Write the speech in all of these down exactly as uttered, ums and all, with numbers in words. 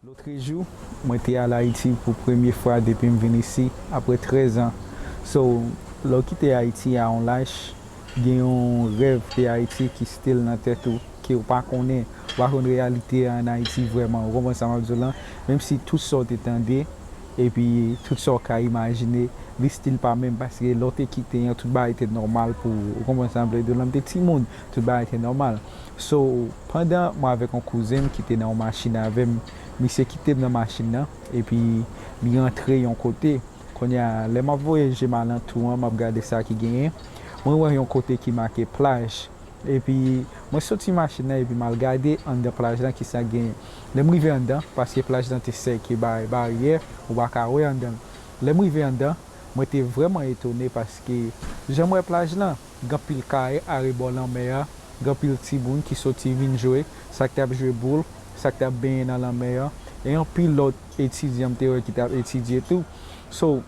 Lotrejou, mwen te al Ayiti pou premye fwa depi m vin isi, apre trèz an. So, lè w kite Ayiti a yon laj, gen yon rèv de Ayiti ki still nan tèt ou, ke w pa konnen, w pa konn reyalite a ann Ayiti vrèman. Ou konprann sa m ap di w lan? Menm si tout sa w te tande, epi tout sa w ka imajine, li still pa menm, paske lè w te kite an, tout bagay te nòmal pou ou. Ou konprann sa m vle di w lan? M te timoun, tout bagay te nòmal. So, pandan mwen avèk yon kouzen m ki te nan yon machin avè m, misye kite m nan machin nan, epi li rantre yon kote. Kounye a, lè m ap voye je m alantou an, m ap gade sa ki genyen, mwen wè yon kote ki make plaj. Epi, mwen soti machin nan, epi m al gade anndan plaj lan ki sa genyen. Lè m rive anndan, paske plaj lan te sèke bay baryè, ou pa ka wè anndan l. Lè m rive anndan, mwen te vrèman etone paske jan m wè plaj lan, gen anpil kay arebò lanmè a, gen anpil timoun ki soti vin jwe, sa k t ap jwe boul, sa k t ap benyen nan lanmè a, e anpil lòt etidyan m te wè ki t ap etidye tou. So,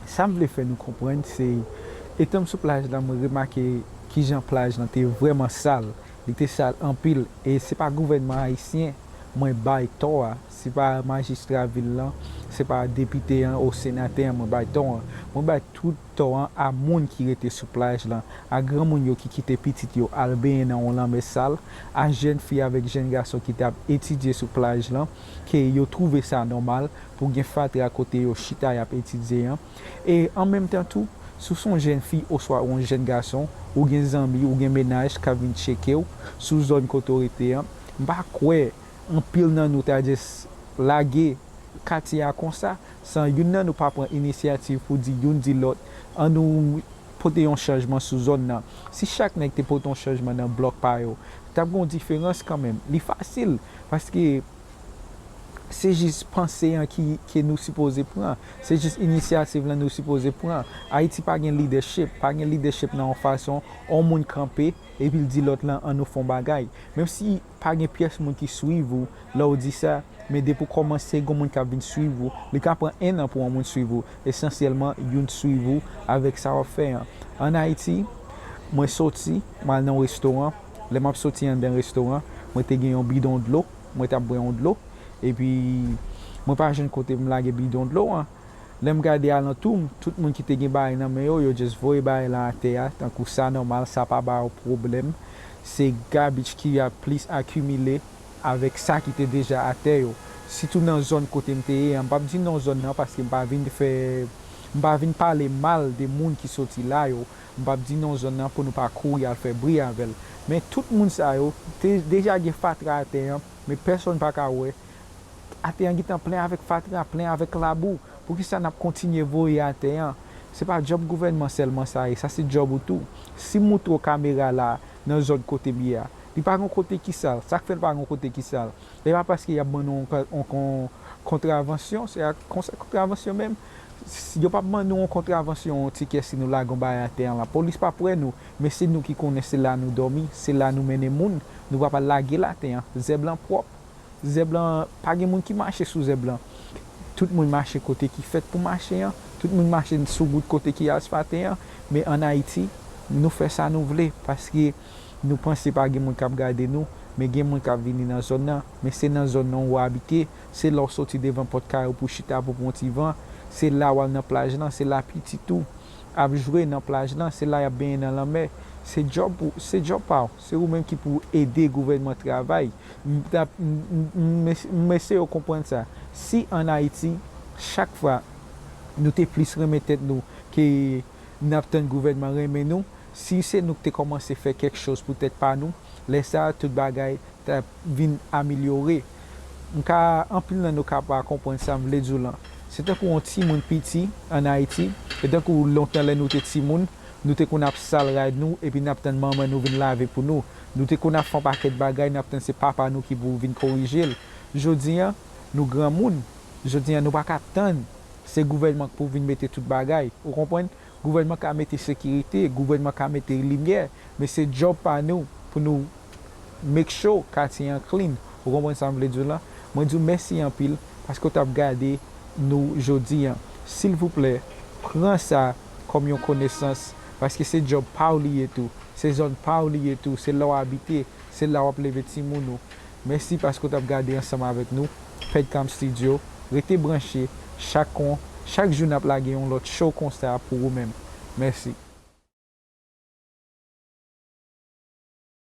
sa m vle fè nou konprann, se, etan m sou plaj lan, mwen remake kijan plaj lan te vrèman sal. Li te sal anpil, e se pa gouvènman ayisyen mwen bay tò a, se pa majistra vil lan, se pa depite an ou senatè an mwen bay tò an. Mwen bay tout tò an a moun ki rete sou plaj lan, a granmoun yo ki kite pitit yo al benyen nan yon lanmè sal, a jèn fi avèk jèn gason ki t ap etidye sou plaj lan, ke yo twouve sa nòmal pou gen fatra kote yo chita y ap etidye an. E an menm tan tou, si w se yon jèn fi oswa yon jèn gason, ou gen zanmi, ou gen mennaj k ap vin tcheke w sou zòn kote w rete an, m pa kwè anpil nan nou ta just lage katye a konsa, san youn nan nou pa pran inisyativ pou di youn di lòt, ann nou pote yon chanjman sou zòn nan. Si chak nèg te pote yon chanjman nan blòk pa yo, t ap gen yon diferans kanmenm. Li fasil, paske se jis panse an ki, ke nou sipoze pran. Se jis inisyativ lan nou sipoze pran. Ayiti pa gen leadership, pa gen leadership nan yon fason, yon moun kanpe, epi l di lòt lan, ann nou fè yon bagay. Menm si pa gen pyès moun ki swiv ou, lè w di sa, men depi w kòmanse, gen moun k ap vin swiv ou. Li ka pran en an pou yon moun swiv ou. Esansyèlman, youn swiv ou avèk sa w ap fè an. Ann Ayiti, mwen soti, mwen al nan yon restoran. Lè m ap soti anndan restoran, mwen te gen yon bidon dlo. Mwen t ap bwè yon dlo. Epi, mwen pa jwenn kote pou m lage bidon dlo an. Lè m gade alantou m, tout moun ki te gen bagay nan men yo, yo just voye bagay lan atè a, tankou sa nòmal, sa pa ba yo pwoblèm. Se garbage ki ap plis akimile avèk sa ki te deja atè yo. Sitou nan zòn kote m te ye an, m p ap di non zòn nan paske m pa vin fè, m pa vin pale mal de moun ki soti la yo. M p ap di non zòn nan pou nou pa kouri al fè bri avè l. Men tout moun sa yo, te deja gen fatra atè an, men pèsonn pa ka wè. Atè an gentan plen avèk fatra, plen avèk labou. Poukisa n ap kontinye voye atè an? Se pa djòb gouvènman sèlman sa ye, sa se djòb ou tou. Si m moutre w kamera la nan zòn kote m ye a, li pa gen kote ki sal. Sa k fè l pa gen kote ki sal? E pa paske y ap ban nou yon, yon, yon kontravansyon, se ak konsa kontravansyon menm. S- Yo p ap ban nou yon kontravansyon, yon tikè si nou lage yon bagay atè an. Lapolis p ap wè nou, men se nou ki konnen se la nou dòmi, se la nou mennen moun. Nou p ap al lage l atè an. Zèb lan pwòp. Zèb lan, pa gen moun ki mache sou zèb lan. Tout moun mache kote ki fèt pou mache an. Tout moun mache sou wout kote ki asfalte an. Men ann Ayiti, nou fè sa nou vle, paske nou panse pa gen moun k ap gade nou, men gen moun k ap vini nan zòn nan. Men se nan zòn nan ou abite, se la w soti devan pòt kay ou pou chita pou pran ti van, se la w al nan plaj lan, se la pitit ou ap jwe nan plaj lan, se la y ap benyen nan lanmè. Se djòb ou, se djòb pa w. Se ou menm ki pou ede gouvènman travay. M t ap, m, m, m, m eseye w konprann sa. Si ann Ayiti, chak fwa nou te plis renmen tèt nou ke n ap tann gouvènman renmen nou, si se nou ki te kòmanse fè kèk choz pou tèt pa nou, lè sa a tout bagay t ap vin amelyore. M ka, anpil nan nou ka pa konprann sa m vle di w lan. Se tankou yon timoun piti ann Ayiti, e tankou lontan lè nou te timoun, nou te konn ap sal rad nou, epi n ap tann manman nou vin lave pou nou. Nou te konn ap fè yon pakèt bagay, n ap tann se papa nou ki pou vin korije l. Jodi an, nou granmoun. Jodi an, nou pa ka tann se gouvènman k pou vin mete tout bagay. Ou konprann? Gouvènman ka mete sekirite, gouvènman ka mete limyè, men se djòb pa nou pou nou make sure katye an clean. Ou konprann sa m vle di w lan? Mwen di w mèsi anpil paske w t ap gade nou jodi an. Silvouplè, pran sa kòm yon konesans, paske se djòb pa w li ye tou, se zòn pa w li ye tou, se la w abite, se la w ap leve timoun ou. Mèsi paske w t ap gade ansanm avèk nou. Fedcam Studio. Rete branche, chak kon, chak jou n ap lage yon lòt show konsa pou ou menm. Mèsi.